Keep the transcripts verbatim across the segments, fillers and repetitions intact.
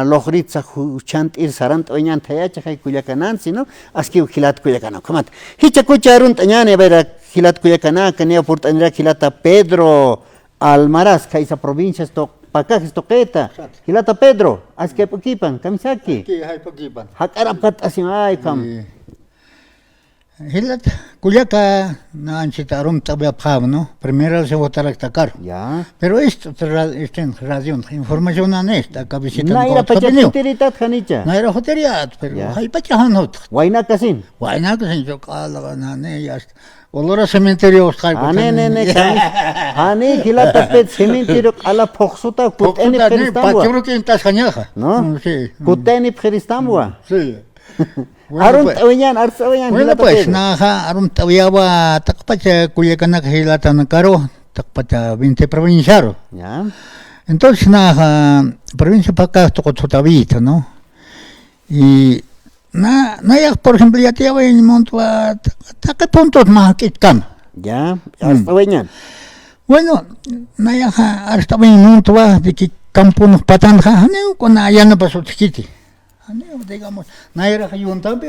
Luqritsa ju-, juchant'ir sarant'awayañän thayacha jay kullakanansi, ¿no? Askiw jilat kullakanaka. Ukhamat. Jichhakucha arunt'añäni, a ver, jilat kullakanaka, niya purt'anirak jilata Pedro Almaraz, khaysa provincias tuq-, Pacajes tuqita. Exacto. Jilata Pedro, aski jayp'ukipan, kamisaki. Aski jayp'ukipan. Jak'arapkatt'asiñ, ay, ukham. Sí. Jilata kullaka, na anchhita arunt'awayapxäwa, ¿no? Primera vez votarakta akaru. Ya. Pero esto, tra-, este, radio, información anesta, acá visitando. Nayra pacha jutiritat janicha. Nayra jutiritat, pero ya. Jaypacha jan jutx. Waynakasin. Waynakasin, yo, q'ala, nani, ya está. Olor a cementerio, Oscar. Ani, ni, ni, jani, jani, jilata Ped, cementerio, q'ala phuqsuta, kut'ani pxiristanwa. Phuqsuta, ni, patioro que entas jañaja. ¿No? Mm, sí. Kut'ani pxiristanwa. Sí. Bueno, pues. Arunt'awayañän, arunt'awayañän, bueno, jilata pues, Pedro. Naxa, arunt'awayawa, taqpacha kullakanaka jilatanakaru, taqpacha veinte provinciaru. Ya. Entonces, naxa, provincia Pacajes tuqit jutawayta, ¿no? Y na, nayax, por ejemplo, yatiyawayañ muntwa, ta-, taqi puntos mä juk'itkama. Ya, mm, arst'awayañän. Bueno, nayaxa arst'awayañ muntwa, de que campunx patanxa, janiw kuna yanapas utjkiti. Janiw, digamos, nayrax yuntampi,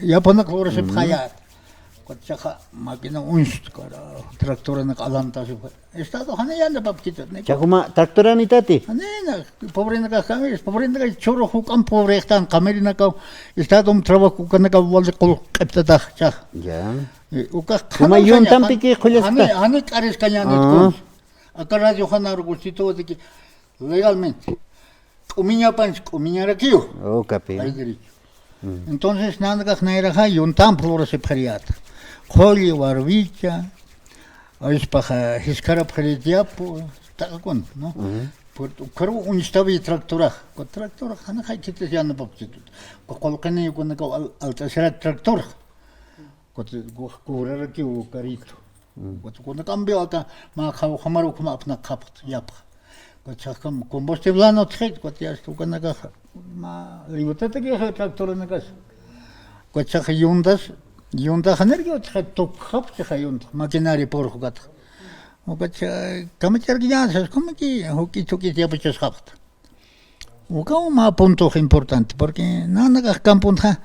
yapunak lurasipxayät. Mm. Kutichaxa máquina uñst, carajo, tractoranak alantasipxa. Estado jani yanapapkitati. Chajuma tractoranitati. Jani, na, pobrenakax kami, pobrenakax churu juk'amp pobrextan, qamirinakaw, estadom trabajo ukanakaw wali qullqiptatax, chaja. Ya. Eh, ukax juma qhanaw saña, yuntampiki qullaspa. Jani, jani k'ariskañänit. Ah. Kunsa. Aka radio janaru constituyente legalmente. K'umiñapanch k'umiñarakiw. Ukapi. Hay derecho. Mm. Entonces, nanakax nayraxa yuntamp lurasipxiriyäta. Qulli, warwicha, awispaxa jiskarapxiriyätiyapu, taqikun, ¿no? Ujú. Puerto, ukaru uñstawi tractorax. Ku tractorax, jani jaykitis yanapapkitut. Ku qullqini ukanakaw al-, alt'asirat tractorax. Kuti, ku-, cobrarakiw carito. Mm. Kuti, kuna cambio aka, mä qhaw jamaru ukhama apnaqapxt, yapxa. Kutichax kam combustible utjit, kuti, hasta ukanakax, mä, liwtataki tractoranakasa. Kutichax yuntas, yuntas janirki utjit, tukxapxi yuntas, maquinaria purxukata. Kutichax, kamacharkiñäni, sas, como que, juk'it, juk'it yapachasxapxta. Ukaw mä puntox importante, porque nanakax campunxa,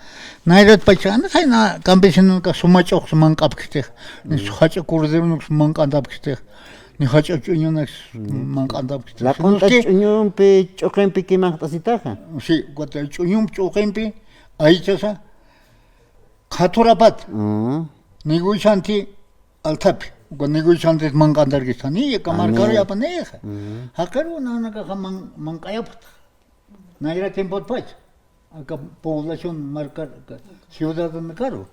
nayrat pacha, anaqay na campesinonakax suma ch'uqs manq'apkistix, ni jach'a corderonaks manq'antapkistix, ni jach'a ch'uñunaks manq'antapkistix. Laq'unta ch'uñumpi, ch'uqimpi kimanqt'asitaxa. Sí, ukat ch'uñumpi, ch'uqimpi, aychasa, qhaturapat. Mm. Negociante althapi. Uka negociantes manq'antarkistani, uka markaru yapanixa. Mm. Jaqaru nanakaxa man-, manq'ayapxta. Nayra tiempotpacha. Aka población markar, aka ciudadanakaru.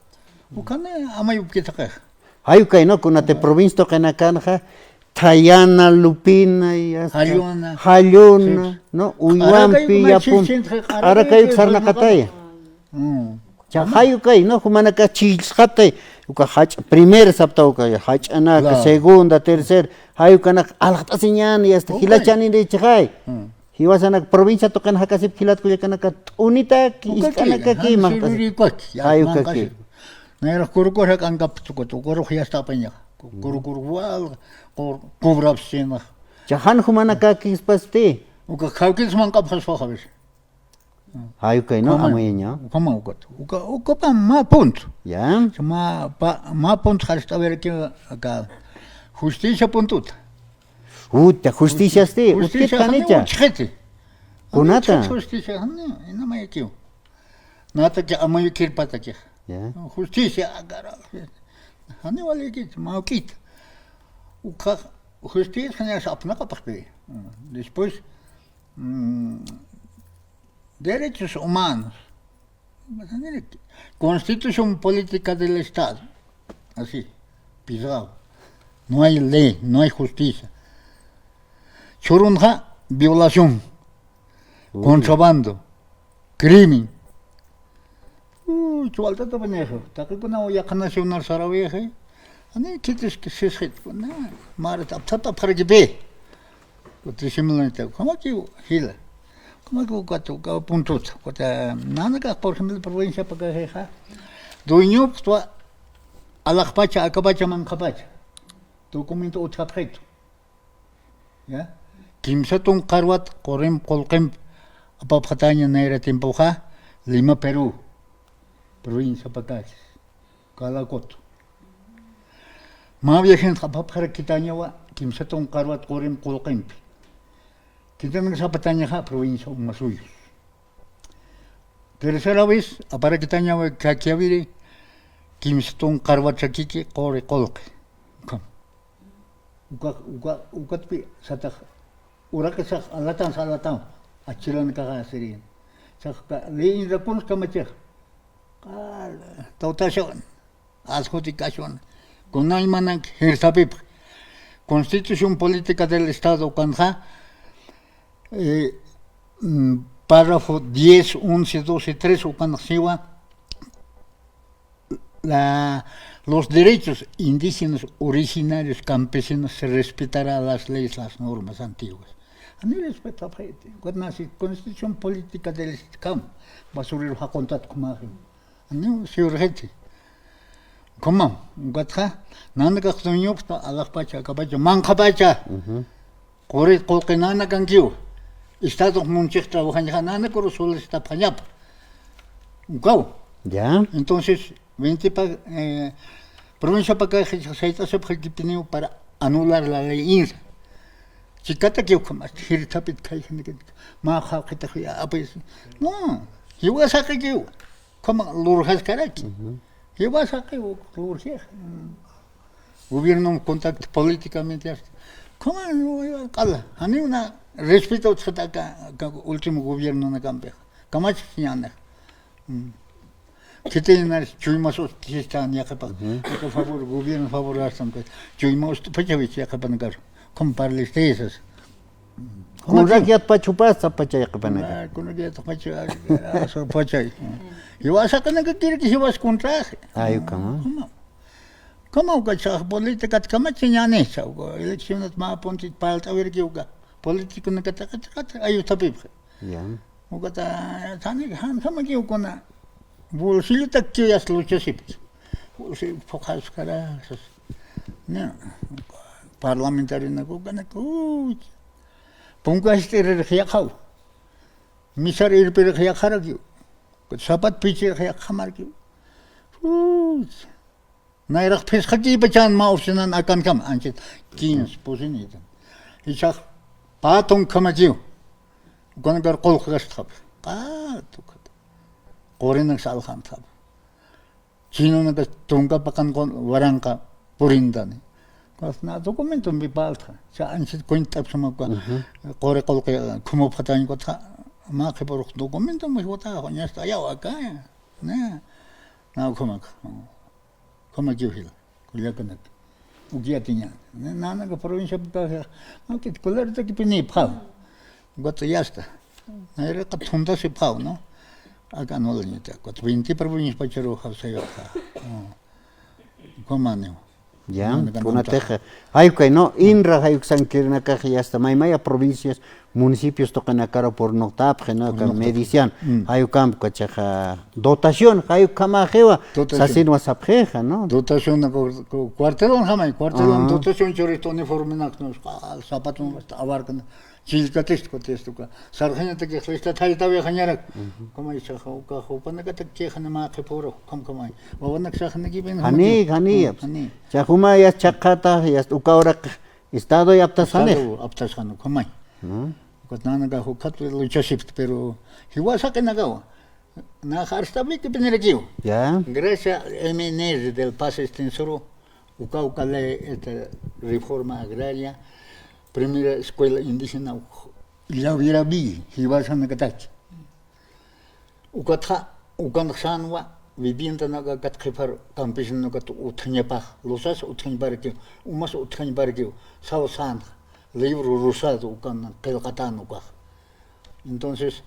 Ukana amayupkitaqixa. Jay ukay, ¿no? Kunati provincia tuqinakanxa, Thayana, Lupina, y hasta Jalluna. Jalluna, sí, ¿no? Uywampi, Arakayuk, yapun. Arakayuk sarnaqataya. Mm. Cha jay ukay, ¿no? Jumanaka chhillsqaptay, uka jach'a primera sapta uka, jach'anaka, claro, segunda, tercera, jay ukanak alxt'asiñäni, y hasta, okay, jilachanini chixay. Mm. Jiwasanak provincia tuqin jakasip jilat kullakanaka t'unitaki, uka ist'anakaki, jan manq'as-, sirvirikaki, ya, jay ukaki. Manq'asi. Nayrax kurukur jak'ankap tukutu, kurux yasta apañax. Ku-, mm, kurukur wal, ku-, kubrapsinax. Cha jan jumanakaki ispasti. Uka khawkis manq'apxaspaxa, a ver. Jay ukay, ¿no? Ukhama, amuyaña. Ukhama ukat. Uka, ukapa mä punto. Ya. Mä pa-, mä punto, hasta a ver que acá. Justicia puntuta. Uta, justiciasti, justicia, utkit janicha. Jani utjxiti. Kunata. Jani utjxit justicia, jani, inamayakiw. Nataki amuyu kirpataki. Ya. Justicia, ah, carajo. Jani walikit, mä juk'it. Uka justicia, jani asa apnaqapxpi. Después, mm, derechos humanos. Constitución política del Estado. Así, pisgado. No hay ley, no hay justicia. Churunxa, violación, uy, contrabando, crimen. Uy, chuwaltata bañejo. Taqikuna yaqha nacional sarawixi. Ani khitis sisxit, na, marat apthat apxarakipi. Kuti simulante, ukhamakiw jila. Ukhamakiw ukat, uka puntuta. Ukat, nanakax, por ejemplo, provincia Pacajexa, dueñopxtwa alaxpacha, akapacha, manqhapacha. Documento utjapxitu. Ya. Kimsa tunka qarwat qurimp, qullqimp, apapxataña nayra tiempoxa, Lima, Perú, provincia Pacajes, Calacoto. Mä viajenx apapxarakitañawa kimsa tunka qarwat qurim qullqimpi. Khitinaka sapatañaxa provincia Omasuyos. Tercera vez, aparakitañawa Caquiaviri, kimsa tunka qarwat chakiki quri qullqi. Ukham. Uka, uka, ukatpi satax uraqisax alatan, alatan, achilanakaxa sirin. Sax ka, ley inrakuns kamachix. Qal, tawtashawan, adjudicación. Kunaymanak jirsapipx. Constitución Política del Estado ukanxa, eh, mm, párrafo diez, once, doce, trece ukanxa siwa, la, los derechos indígenas originarios campesinos se respetará las leyes, las normas antiguas. Ani respeta, ukat nasi Constitución Política del Estado, basurero jaquntat kumaxi. Ani siwrxiti. Kumam, ukatxa, nanakax dueñopxta, alaxpacha, akapacha, manqhapacha. Ujú. Quri qullqi nanakankiw. Estado munchix trabajañaxa, nanakuru solicitapxañapa. Ukaw. Ya. Entonces, veinte pa, eh, provincia Pacajes sayt'asipxakipiniw para anular la ley inra. Chikatakiw ukham, hasta jirtapit khayjanakit. Mä jaqitax ya, pues. No, jiwasaqikiw. Ukhama lurjaskaraki. Ujú. Jiwasaqiw lurjix. Gobierno contacto políticamente hasta. Ukhama q'ala. Janiw na respeto utjxata aka, aka último gobiernonakampixa. Kamachasiñäni. Mm. Khitinar chuymas utjistän yaqhipax. Ujú. Aka favor, gobierno favor astam. Chuyma utjpachawich yaqhipanakaru. Comparlistesas. Kunrak yatpachupasta pacha yaqhipanaka. Ah, kunrak yatpacha, ah, so pachay. Jiwasaqinakakirki jiwas contraje. Ay, ukhama. Ukhama. Ukhama ukachax políticat kamachiñäni, uka eleccionat mä puntit palt'awirki uka. Políticonakataqa, ay, utjapipxi. Ya. Ukata, tani, jan, kamakiw kuna. Bolsillotakiw yasta luchasipki. Bolsillo phuqhaskara, sas. Na, parlamentarionak ukanak, uy. Punku jist'iririx yaqhaw. Misar irpirix yaqharakiw. Sapat phichirix yaqhamarkiw. Uy. Nayrax phisqakipachan mä oficinan akankam, anchit quince pusinitan. Jichhax pä tunka kamakiw. Ukanakar qullqi gastxapxi. Qat, ukat. Qurinak salxantxapxi. Chhinonakas tunka paqan qun-, waranqa purintani. Ukat na documentompi paltxa. Cha anchit cuentapxsama uka. Ujú. Quri qullqi khumapxatañ ukatxa. Mä qhipürux documentompi wata, ñasta ayaw aka. Na, na ukhamak. Ukhamakiw jila, kullakanaka. Uka yatiñäni. Nanaka provinciapi kawsax, akit colaritakipi nipxaw. Ukat yasta. Nayraqa thuntasipxaw, ¿no? Aka anulañata. Ukat veinte provincias pacharu jawsayuqxa. Ukhamaniw. Ya, nanaka kunatixa. Jayukay, ¿no? INRA jayuksankirinakax yasta maymaya provincias, municipios tuqinakaru purnuqtapxi, ¿no? Purnuqtapxi. Jayukampi ukachaxa dotación, jayukamaxiwa. Dotación. Sasinwa sapxixa, ¿no? Dotación, cu-, cu-, cuartelonjamay, cuartelon dotación churista uniformenak, ¿no? Zapaton hasta abarcan. Chillkatista, kutista, uka. Sarxañatakix lista thaytawixañarak. Ujú. Ukamay saxa, uka, jupanakatakix jani mä qhipürux, ukham, ukhamay. Wawanak saxanakipin jani, jani, jani. Cha juma ya chaqata, ya uka uraq Estado aptasxani. Estado aptasxani, ukhamay. ¿No? Ukat nanakax ukat luchasipta, pero jiwasaqinakawa. Nax arstawikipinirakiw. Ya. Gracias M N R del Paz Extensor, uka, uka ley, esta, reforma agraria, primera escuela indígena, llawirawi, jiwasanakataki. Ukatxa, ukanx sänwa, viviendanaka kat qhipar campesinonakat utjañapax, losas utjañaparakiw, umas utjañaparakiw, saw sänxa, libro rosado ukan qillqatän ukax. Entonces,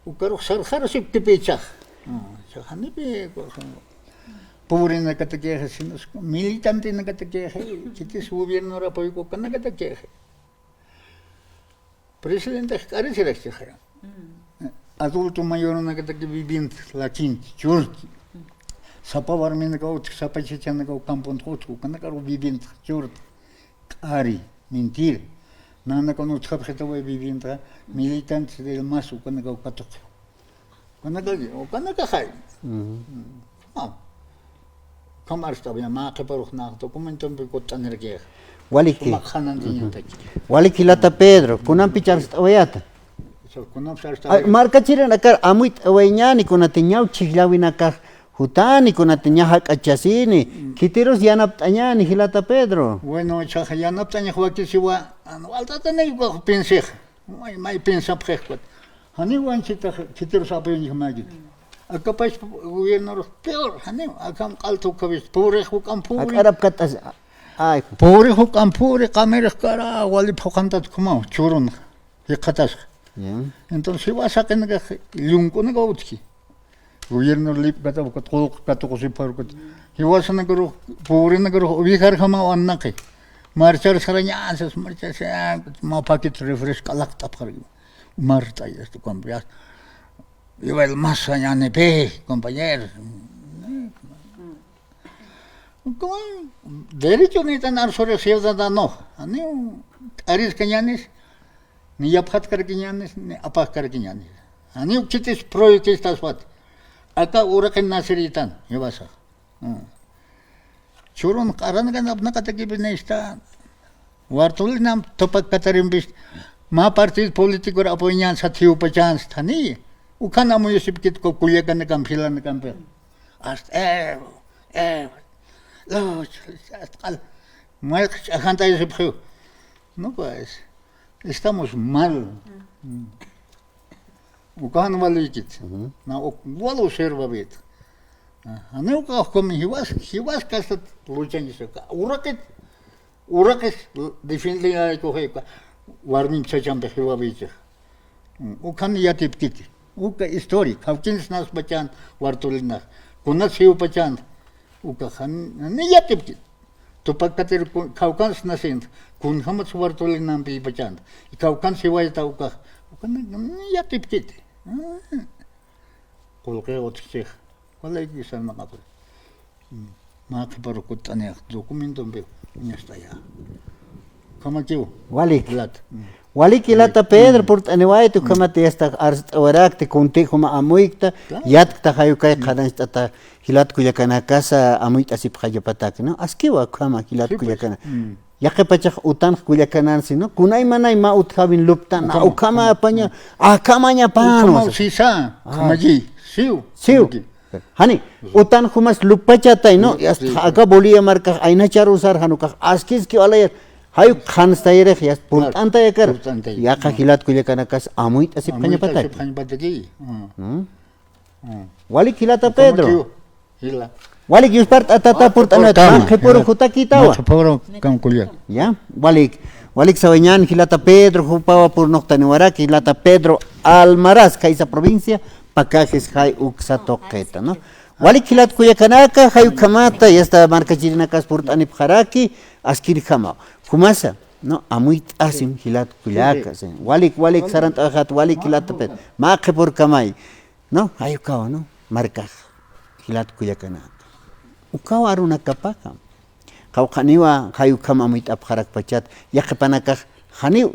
ukarux sarxarusipkipichax. Ah, cha janipi, pobrenakatakixi, sino militantenakatakixi, khitis gobiernoru apoyo ukanakatakixi. Presidentex k'arisirakchixaya. Mm. Adulto mayoranakataki vivienda lakinki, churki. Sapa warminakaw utji, sapa chachanakaw camponx utji, ukanakaru vivienda churki. K'ari, mentira. Nanakanak utjapxitaway vivienda, militantes del MAS ukanakaw katuqi. Ukanaka, ukanaka jay. Ujú. Ah. Ukham arst'awayä, mä qhiparux nax documentompi kutt'anirakixa. Waliki. Sumaq qhanantiñataki. Ujú. Walik jilata Pedro, kunampi arst'awayäta. Kunampi arst'awayäta. Ay, markachirinakar amuyt'awayañäni, kunati ñaw chhijllawinakax jutani, kunati ña jak'achasini, khitirus yanapt'añäni, jilata Pedro. Bueno, ichhaxa yanapt'añax wakisiwa, waltatanay ukax piensix, may, may piensapxix, ukat. Janiw anchhitax khitirus apoyañjamäkiti. Akapach gobiernorux peor, janiw, akham q'alta ukawist, pobrix juk'am pobre. Ak'arapkatas, ay. Pobrix juk'am pobre, qamirix kara, wali phuqhantat ukhamaw, churunxa. Jikxatasxa. Ya. Entonces, jiwas jaqinakax llunk'unakaw utji. Gobierno lipkata ukat, qullq katuqusipxar ukat. Jiwasanakarux, pobrinakarux, ovejarjamaw annaqi. Marchar sarañäsas, marchar sarañäsas, mä paquete refresco alakt'apxar. Mart'ayas tu compras. Iba el más allá, ni pe, compañeros. Como derecho ni tan arsore ciudadano, ani t'ariskañänis, ni yapxatkarkiñänis, ni apaxkarkiñänis. Ani ukchitis proyectistas wat. Aka uraqin nasiritan, yabasa. Mm. Churun q'aran ganap naqatakipinista. Wartulinam Tupac Katarimpis mä partido político apoyañan sathiw pachan sthani. Ukan amuyusipkit ko kullakanakamp jilanakampix. Hasta, eh, eh, lucha, lucha, hasta qal. Mayq ch'ajantayusipxiw. No, pues, estamos mal. Mm. Ukan walïkit. Ujú. Na, uk-, wal observawit. Ah, janiw ukax kumi jiwas, jiwas kastat luchañis uka. Uraqit, uraqis defiendeñaykux uka. Warmimp sachampix jiwawïchix. Mm, ukan yatipkiti. Uka historia, kawkins naspachan wartulinax. Kunas jiwpachan. Ukax jan-, ni yatipkiti. Tupac Katari ku-, kawkans nasin, kunjamat wartulinampi pachanta. Kawkans jiwayta ukax, ukan ni yatipkiti. Ah. Qullqi utjchix. Waliki sarnaqapuri. Mm. Mä qhiparu kutt'anix, documentompi, ñast'aya. Ukhamakiw. Walik. Jilat. Mm. Walik jilata Pedro, mm, purt'aniwayta, mm, ukhamat yasta arst'awarakti, kunti juma amuykta, claro, yatkta jayukay, mm, qhanañcht'ata jilat kullakanakasa amuyt'asipxallapatak, ¿no? Askiwa ukhama jilat, sí, pues, kullakana. Mm. Yaqhipachax utanx kullakanansi, ¿no? Kunaymanay mä utjawin luptan, ukhama, ukhama, ukhama, apaña, mm, akhamañapan, ukhama, o sea, sisa, ah, ukhamayi, siw, siw. Ukhamayi. Jani, utan jumas lupachatay, ¿no? Sí, sí. Yasta aka Bolivia markax aynachar usar, jan ukax askiski alayar, jayuk qhanstayirix, yasta, claro, purt'antayakar. Purt'antay. Yaqa, mm, jilat kullakanakas amuyt'asipxañapataki. Amuyt'asipxañapataki. Mm. Mm. Mm. Walik jilata Pedro. Ukhamakiw, jila. Walik yuspart'atata purt'anata. Purt'ama. Mä qhipuru jutakitawa. Mä qhipuru kan kullak. Ya, walik. Walik sawañan jilata Pedro, jupawa purnuqtaniwarak, jilata Pedro Almaraz, khaysa provincia, Pacajes jay uksa tuqita, ¿no? Walik jilat kullakanaka, jay ukhamata, yasta markachirinakas purt'anipxaraki, askirjama. Jumasa, ¿no? Amuyt'asim jilat kullaka, sí. Walik, walik sarant'axat, walik jilata Pedro. Mä qhipurkamay, ¿no? Jay ukawa, ¿no? Markax, jilat kullakanaka. Ukawa arunakapaxa. Qawqhaniwa, jay ukham amuyt'apxarakpachat, yaqhipanakax, janiw,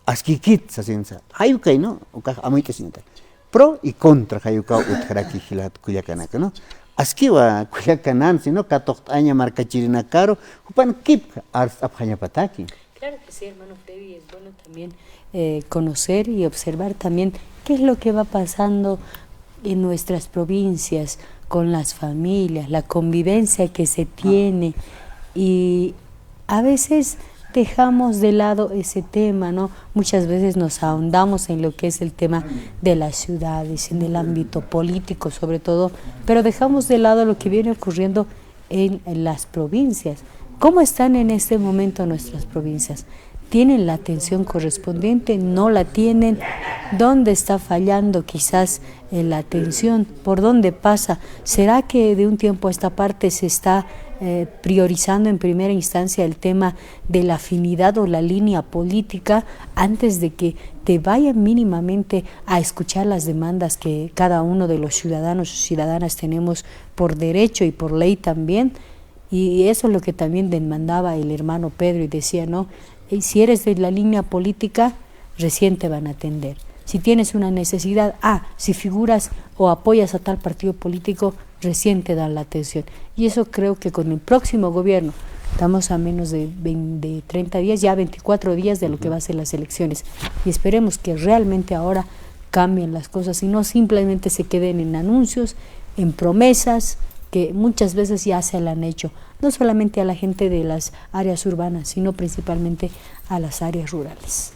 askikit sasinsa. Jay ukay, ¿no? Ukax amuyt'asiñatak. Pro y contra jay ukaw utjaraki jilat kullakanaka, ¿no? Askiwa kullakanansi, ¿no? Katuqt'aña markachirinakaru, jupan kipka arst'apxañapataki. Claro que sí, hermano Freddy, es bueno también, eh, conocer y observar también qué es lo que va pasando en nuestras provincias, con las familias, la convivencia que se tiene. Y a veces dejamos de lado ese tema, ¿no? Muchas veces nos ahondamos en lo que es el tema de las ciudades, en el ámbito político sobre todo, pero dejamos de lado lo que viene ocurriendo en las provincias. ¿Cómo están en este momento nuestras provincias? ¿Tienen la atención correspondiente? ¿No la tienen? ¿Dónde está fallando quizás, eh, la atención? ¿Por dónde pasa? ¿Será que de un tiempo a esta parte se está, eh, priorizando en primera instancia el tema de la afinidad o la línea política antes de que te vayan mínimamente a escuchar las demandas que cada uno de los ciudadanos y ciudadanas tenemos por derecho y por ley también? Y eso es lo que también demandaba el hermano Pedro y decía, ¿no? Y si eres de la línea política, recién te van a atender. Si tienes una necesidad, ah, si figuras o apoyas a tal partido político, recién te dan la atención. Y eso creo que con el próximo gobierno, estamos a menos de veinte, de treinta días, ya veinticuatro días de lo que va a ser las elecciones. Y esperemos que realmente ahora cambien las cosas y no simplemente se queden en anuncios, en promesas que muchas veces ya se la han hecho, no solamente a la gente de las áreas urbanas, sino principalmente a las áreas rurales.